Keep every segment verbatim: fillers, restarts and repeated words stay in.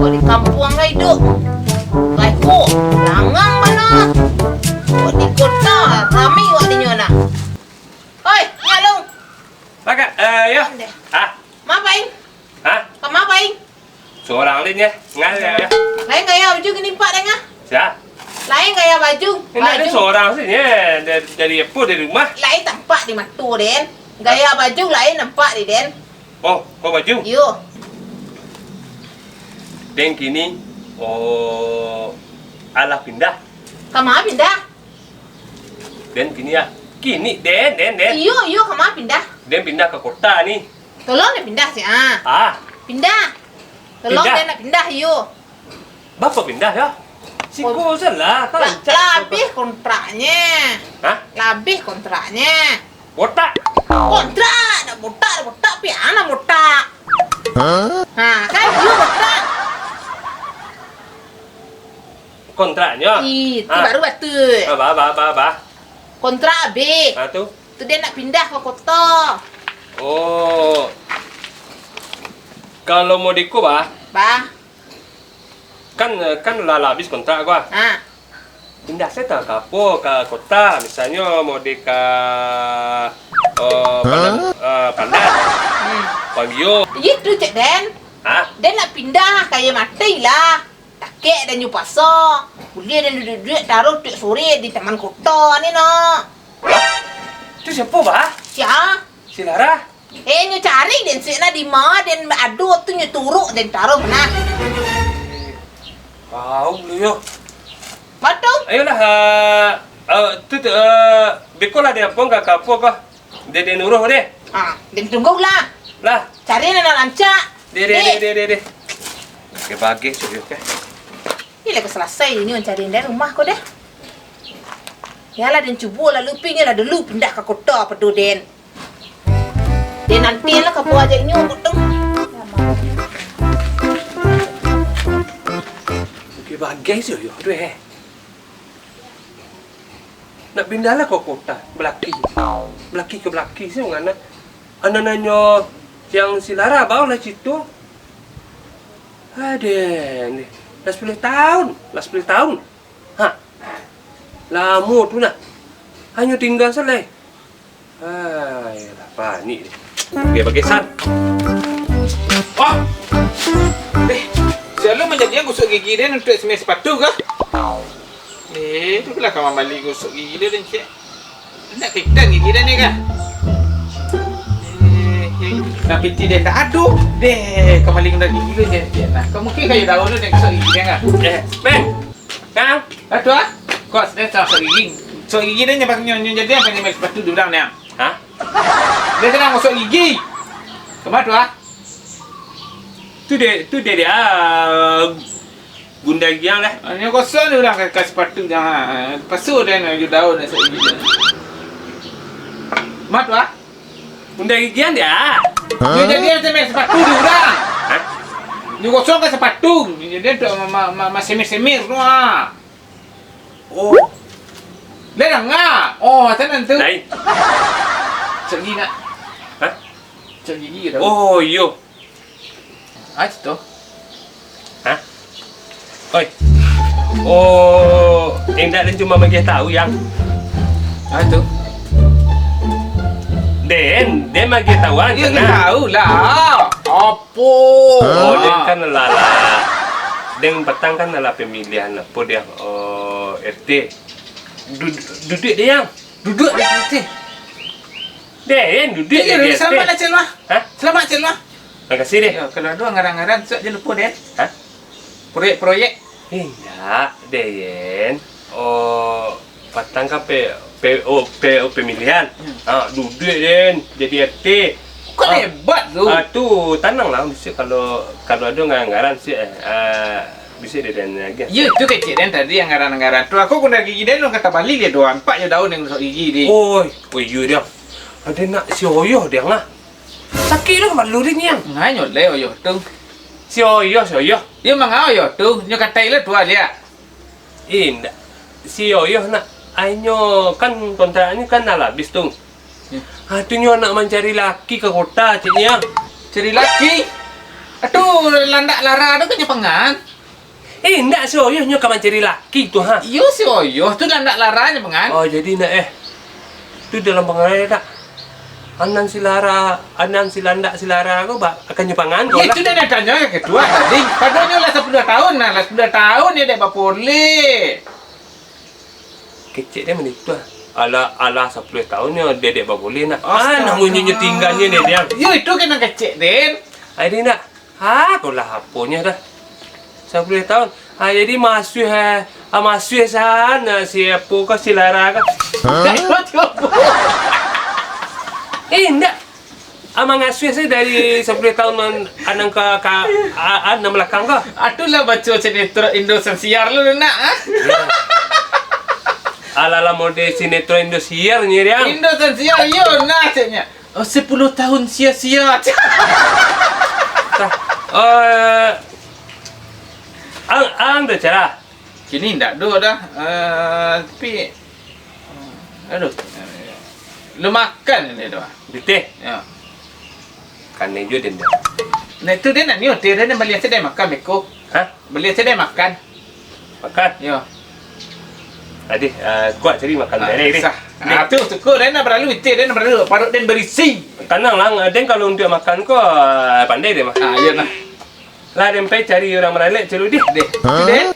Di kampuang ka iduik. Baiko, langang bana. Kok di kota, rami wak dinyo nah. Oi, Nyalung. Bagak, eh, yo. Ondeh. Ah. Ma pai? Hah? Kama pai? Surang lin, yo. Ngai, yo, yo. Lain gaya baju gini, Pak, deh, ah. Sia? Lain gaya baju. Ini ada baju. Surang sih, yo. Dari, dari apa, dari rumah? Lain tampak di mato, Den. Gaya baju lain nampak di Den. Oh, kau baju? Yo. Den kini, oh, alah pindah. Kama pindah? Den kini, ah. Kini, Den, Den, Den. Iyo, iyo, kama pindah? Den pindah ka kota ni. Tolong den pindah sih, ah. Ah. Pindah. Tolong pindah. Den nak pindah, iyo. Bapa pindah, yo? Siko salah, kan la-, rancak. Lah abih kontraknyo. Hah? Lah abih kontraknyo. Botak. Kontrak, nak botak, nak botak, pian nak botak. Hah? Ha, kan iyo botak. Kontraknyo? Ih, tu baru batul. Ah, bah, bah, bah, bah. Kontrak abih. Ah, tu? Tu dia nak pindah ke kota. Oh. Kalau mau diko, bah? Bah. Kan, kan lah, lah habis kontrak ko, ah. Ha. Pindah sajo ka apo, ka kota, misalnyo mau di ka, eh, Pandan, eh, Pandan. Hmm. Pagio. Itu cek Den. Ha? Den nak pindah ka Aia Mati lah. Takek den nyo puaso. Buliah den duduak-duduak taruih tiok sore di taman kota ni, nak. Tu siapo, bah? Sia? Si Lara. Eh, nyo cari den sik nah, di ma den ado tu nyo turuk den taruih nah. Tahu lu yo. Matu. Ayolah, eh, eh, tu, tu, eh, beko lah den apo ka, ka apo ko. Den, den uruih deh. Ah, den tunggu lah. Lah. Cari nan rancak. Deh, deh, deh, deh, deh, deh. Oke, bagus, oke. Ni lah ka salasai ni mancari dari rumah ko deh. Yalah, den cubo lalu, pi nyo lah dulu pindah ka kota pado den. Den nanti lah ka buah aja inyo tu. Oke, bagai sih yo tu eh. Nak pindah lah ka kota, belaki. Belaki ka belaki sih ngana. Anak-anaknyo yang si Lara baru lah cito. Aden, lah sapuluah tahun, lah sapuluah tahun. Ha. Lamo tu nah. Hanyo tingga salai. Hai, lah panik deh. Oke, pakai san. Wah. Eh, sialan manjadian gosok gigi den untuak semir sepatu kah? Eh, tu lah ka mambali gosok gigi den, cek. Nak kaitan gigi den ni kah? Eh, eh, nak piti den tak ado. Deh, ka mambali gosok gigi den, cek. Nah, ka mungkin kayu daun tu den gosok gigi den kah? Eh, Meng. Kang. Ah, tu ah. Kos, den salah gosok gigi. Gosok gigi den nyo, nyo, nyo jadi apo nyo sepatu di urang ni, ah? Hah? Den salah gosok gigi. Kama tu ah? Tu dek, tu dek dia, ah, Bunda Giang lah. Ah, nyo gosok ni urang ka, ka sepatu dah. Pasu den aju daun gosok gigi. Kama tu ah? Bunda Gigian dia. Nyo jadi macam main sepatu di urang. Hah? Nyo gosok ka sepatu. Nyo jadi tu ma-, ma-, ma-, ma-, semir-semir tu ah. Oh. Lah danga. Oh, tanang tu. Lain. Gosok gigi nak. Hah? Gosok gigi dah. Oh, iyo. Ah, itu. Hah? Oi. Oh, indak, den cuma magiah tahu, Yang. Ah, itu. Den, den magiah tahu, ah, iyo, den tahu lah. Apo? Oh, den kan lah, lah. Den patang kan lah pamilihan apo dia, oh, R T. Du-, duduak deh, Yang. Duduak di R T. Den, duduak di R T. Selamat lah, Cel, mah. Hah? Selamat, Cel, mah. Makasih deh. Yo, kalau ado anggaran-anggaran, sok je lupo deh. Hah? Proyek-proyek. Indak, Den. Oh, patang ka pe-, pe-, oh, pe-, oh, pamilihan. Hmm. Ah, duduak, Den. Jadi R T. Kok hebat tu? Ah, tu, tanang lah, mesti kalau, kalau ado anggaran, sih, eh, ah, bisa deh, Den, lagi. Yo, tu kecek, Den, tadi anggaran-anggaran tu. Aku gunda gigi, Den, lu kata bali dia doang. Pak je daun yang gosok gigi, di. Oi, oi, iyo, Diang. Ado nak si Oyoh, Diang, lah. Sakik tu kepala lu, Diang. Nganyo le Oyoh tu. Si Oyoh, si Oyoh. Yo, manga Oyoh tu? Nyo katai le tu, ah, liak. Indak. Si Oyoh nak, ainyo kan kontraknyo kan lah habis tu. Hmm. Ah, tu nyo nak mancari laki ka kota, ceknyo. Cari laki? Tu landak Lara tu kan nyo pangan. Eh, indak, si Oyoh nyo ka mancari laki tu, ha? Iyo, si Oyoh tu landak Lara nyo pangan. Oh, jadi indak, eh. Tu dalam pangan indak? Anan si Lara, anan si landak si Lara ko ba-, akan nyo pangan ko. Iyo, lah. Itu dah nyo tanyo ka ketua tadi. Padonyo lah sapuluah tahun, nah, lah sapuluah tahun nyo dek bapoleh. Kecek den mah itu ah. Alah, alah sapuluah tahun nyo dek, dek bapoleh nak. Astaga. Ah, namuah nyo tingganyo dek, Diang. Yo, itu kena kecek, Den. Ai, indak. Ha, ko lah aponyo dah. Sapuluah tahun. Ha, jadi masuah, ha, masuah sana si apo ko, si Lara ko. Hah? Eh, indak. Ah, mangasuah sajo dari sapuluah tahun nan, anang ka, ka, a, a, nan balakang ko. Atulah baco sinetron Indosiar lu, nak, ah? Yo. Ala-ala mode sinetron Indosiar ni, Diang. Indosiar, yo, nah, ceknya. Oh, sepuluh tahun sia-sia. Tah, eh, ang, ang dah cara. Kini indak doh dah. Eh, tapi, aduh. Lu makan ni doh. Diteh. Ya. Kanai juo den dah. Nah, itu dia nak nyo, dia, dia bali asa dia makan beko. Hah? Bali asa dia makan. Makan? Yo. Adih, ah, kuat cari makan. Ah, dari, deh. Sah. Deh. Ah, tu, syukur, den dah baralu, itih, den dah baralu. Paruik den barisi. Tanang lah, den kalau untuak makan ko, ah, pandai den mah. Ah, iyo nah. Lah, den pai cari urang maralek, celu dih. Deh. Hah? Deh.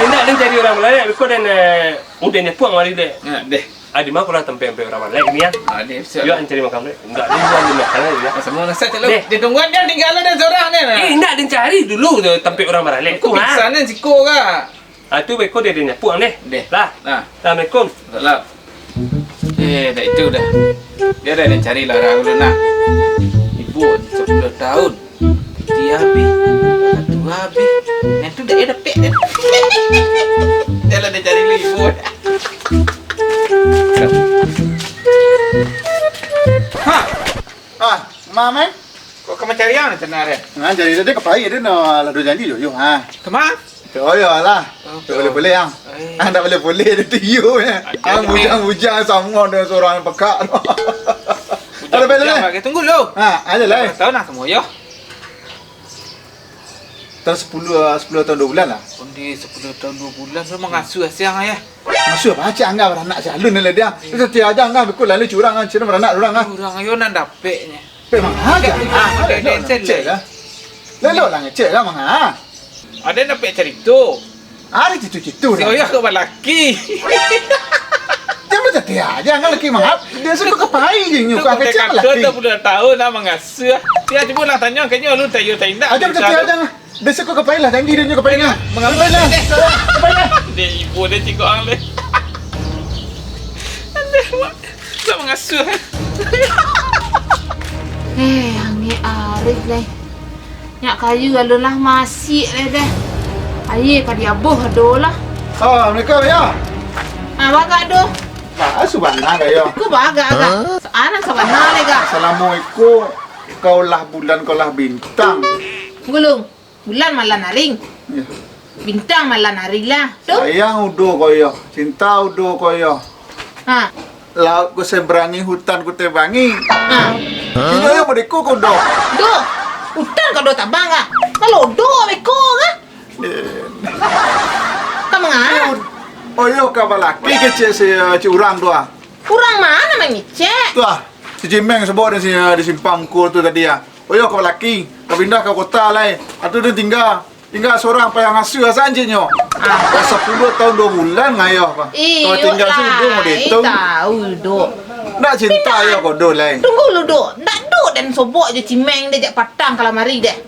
Indak, den cari urang maralek, beko den, eh, udah nyapuak mari deh. Ah, deh. Ah, di ma ko lah tampek-tampek urang maralek ni, ah? Ah, deh, siap. Yo, den cari makan deh. Indak, den juo den makan aja, yo. Ah, samo lah, sah, celu. Deh. Ditungguan dia tinggal ada sorang ni, nah. Eh, indak, den cari dulu tu tampek urang maralek. Kok tu, ha? Pingsan ni siko ka? Ah, tu beko deh, den nyapuak deh. Deh. Lah. Nah. Assalamualaikum. Salam. Eh, dah itu dah. Dia dah den cari lah, dah dulu nah. Ibu sapuluah tahun. Dia habis. Satu habis. Yang tu dah dia dapek dah. Dia lah den cari lu ibu. Ha. Ah, ma, Mai? Kok ka mancari ang di tangah ari? Nah, jadi tadi ka pai, ado no, lah ado janji jo, yo, ha. Ka ma? Ka Oyoh lah. Oh, ka boleh-boleh ang. Eh. Ah, ndak boleh-boleh, dia tu iyo, ya. Ang bujang-bujang samo dengan surang nan pekak. Bujang-bujang lagi. Tunggu lu. Ha, aja lah. Tahu nak samo yo. Tahun sapuluah, ah, sapuluah tahun duo bulan lah. Onde sapuluah tahun duo bulan, lu mangasuah siang, ayah. Mangasuah apo, cek angga baranak si Alun ni lah dia. Itu tiada angga, beko lalu curang, ah, cina baranak urang, ah. Urang ayo nan dapeknyo. Pek manga, ah, cek. Ah, ada, ada, ada, cek lah. Lelok lah, cek lah, manga. Ada dapek carito. Ada citu-citu dah. Si Oyoh ka balaki. Jangan bertetiak aja, angga laki manga. Dia suka ka pai je nyo, ka kecil laki. Sapuluah tahun lah mangasuah. Dia cubo lah tanyo, kayaknyo lu tayo taindak. Ada bertetiak aja. Bisuak ko ka pai lah, janji den nyo ka pai lah. Mangapa lah? Ka pai lah. Dek ibu den cikok ang leh. Aduh, mak. Nak mangasuah. Eh, angek arik leh. Nyak kayu alun lah masiak leh deh. Aia ka diabuah ado lah. Oh, Assalamualaikum, ya. Ah, bagak doh. Bah, subana ka, ya. Ko bagak, gak. Hah? Anak sabana leh, gak. Salamo iko, kau lah bulan, kau lah bintang. Gulung. Bulan malah naring. Iyo. Bintang malah naring lah. Tu. Sayang udo ko yo, cinta udo ko yo. Ha. Laut ko seberangi, hutan ko tebangi. Ha. Kini yo merdeka ko udo. Do. Hutan ko do tabang kah? Kalau do beko kah? Eh. Ka manga? Oh yo, ka balaki kecek si, eh, cik urang tu ah. Urang ma nan mangecek? Tu ah, si Cimeng sebok di si, eh, di simpang ko tu tadi ah. Oh yo, ka balaki, ka pindah ka kota lai. Atu tu tingga, tingga surang payah ngasuah sanciknyo. Ah. Dah sapuluah tahun duo bulan ngayah, Pak. Iyo lah, tahu, Dok. Ndak cinta yo ko, Dok, lai. Tunggu lu, Dok. Ndak ado den sobok jo Cimeng deh jak patang kalamari deh.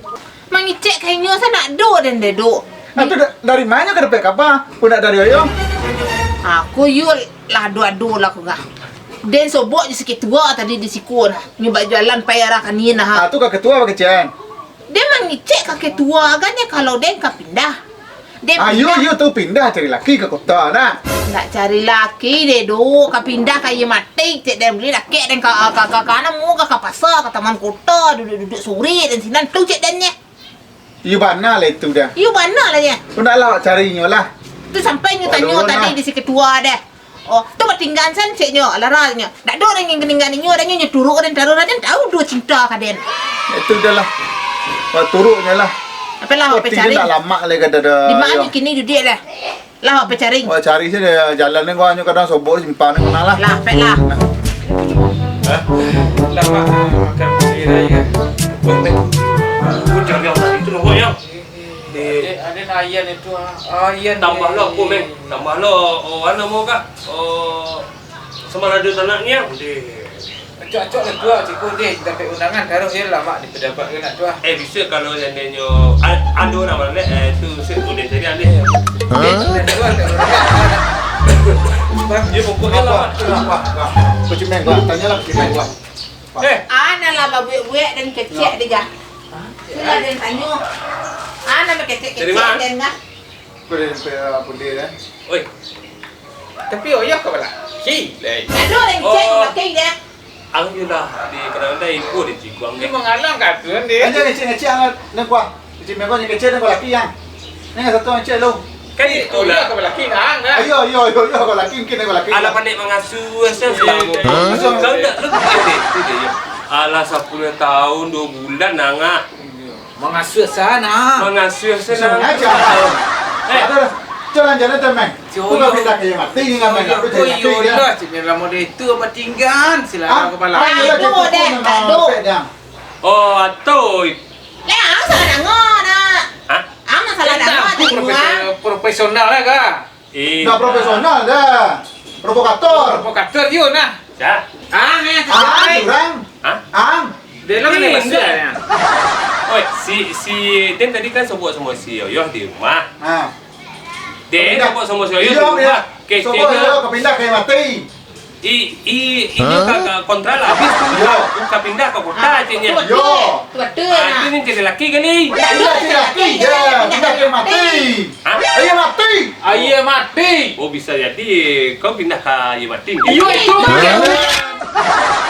Mangecek ka inyo sa ndak ado den deh, Dok. Atu da-, dari ma nyo ka dapek kaba? Ko ndak dari Oyoh? Aku yo lah ado-ado lah ko gah. Den sobok jo si ketua tadi di siko nah. Nyo bajalan pai arah kani nah. Ah, tu ka ketua bakecek. Den mangecek ka ketua agaknyo kalau den ka pindah. Den pindah. Ayo, yo tu pindah cari laki ka kota nah. Ndak cari laki deh, Dok. Ka pindah ka Aia Matik, cek den buliah dakek den ka, ka, ka, ka, ka, ka pasa, ka taman kota, duduak-duduak sore den sinan tu cek den nyo. Iyo bana lah itu dah. Iyo bana lah nyo. Ko ndak lah awak cari nyo lah. Tu sampai nyo tanyo tadi di si ketua deh. Oh, tu batinggaan san cek nyo, Lara nyo. Ndak ado den ingin kaninggaan inyo, ado nyo, nyo turuk den taruih, den tahu duo cinta ka den. Itu dah lah. Wah, turuknyo lah. Apo lah, awak cari? Nak lamak lai ka dada. Di ma nyo kini duduak lah? Lah, awak cari. Wah, cari sajo jalan ni, gua nyo kadang sobok simpang ni, mana lah. Lah, pek lah. Hah? Lamak makan sendiri aja. Gua jangan yang tadi tu, Nongol, yang. Di Ada, ada nak ayan itu, ah. Ayan. Tambahlah, Meng. Tambahlah, oh, anu mau kah? Oh, sama ada tanahnya. Acok-acok lah tu lah, ciko deh, dapek undangan, taruih je lah, Mak, di pejabat ke nak tu lah. Eh, bisa kalau seandainya a-, ada orang mana, eh, tu, saya boleh jadi alih. Hah? Dah tu lah, tak boleh. Bang, dia pokoknya lah, Mak. Apa? Apa? Apa? Kucing main gua, tanyalah kucing main gua. Eh. Ana lah babuek-buek dan kecek dia. Sudah dia tanyo. Ana bakecek-kecek dan kah? Boleh sampai, ah, boleh, eh. Oi. Tapi Oyoh ka balaki, lai. Aduh, dah ngecek Oh. balaki dah. Ang yo lah, di kadang-kadang ibu di cikgu ang Dia deh. Mangalang ka tu, kan, dia? Aja ngecek-ngecek ang, nak kuah. Ngecek meko, ngecek nak balaki, yang. Ni satu ngecek lu. Kan itulah. Oyoh ka balaki, ang, dah. Ayo, ayo, ayo, ayo, balaki, mungkin nak balaki. Alah, pandai mangasuh, asal Eh, selama. Hah? Kau nak lu, dia, dia, dia, dia. Alah, sapuluah tahun, dua bulan, nangah. Mangasuh sana. Mangasuh sana. Bisa ngaja. Eh. Ada dah. Jalan-jalan tu, Meng. Yo, Aku nak yo. pindah ka Yaimati ni, kan, Meng. Yo, Aku yo, cari yo, Yaimati, dah. Lah, sini lama dia tu apa tinggal, sila Ah, kepala. ah, Ayo, lah, Aduh, cukup deh, pun, aduh. Pek, dah. Oh, atau Lah, ang salah danga, nak. Hah? Ang salah Enak, danga, aku tak profesio-, dengar. profesional lah, kah? Eh. Dah profesional dah. Provokator. Provokator yo nah. Dah. Ang, eh, Ah, tercapai. Curang. Hah? Ang. Dia lah kena Ini pasal enggak. Nya. Oi, si, si Den tadi kan sobok samo si Oyoh di rumah. Ha. Den Pindah. sobok samo si Oyoh Iyo, di rumah. Iyo. Sobok Keceknya Oyoh ka pindah ka Yaimati. I, i, inyo Hah? ka, ka kontra lah habis tu. Yo. Ka pindah ka kota Ah, ceknya. betul, Yo. betul, betul, Ah, nah. Itu ni cari laki kali. Pindah cari laki, ya. Pindah ka Yaimati. Hah? Yaimati. Yaimati. Oh, bisa jadi kau pindah ka Yaimati. Iyo, itu. Hah?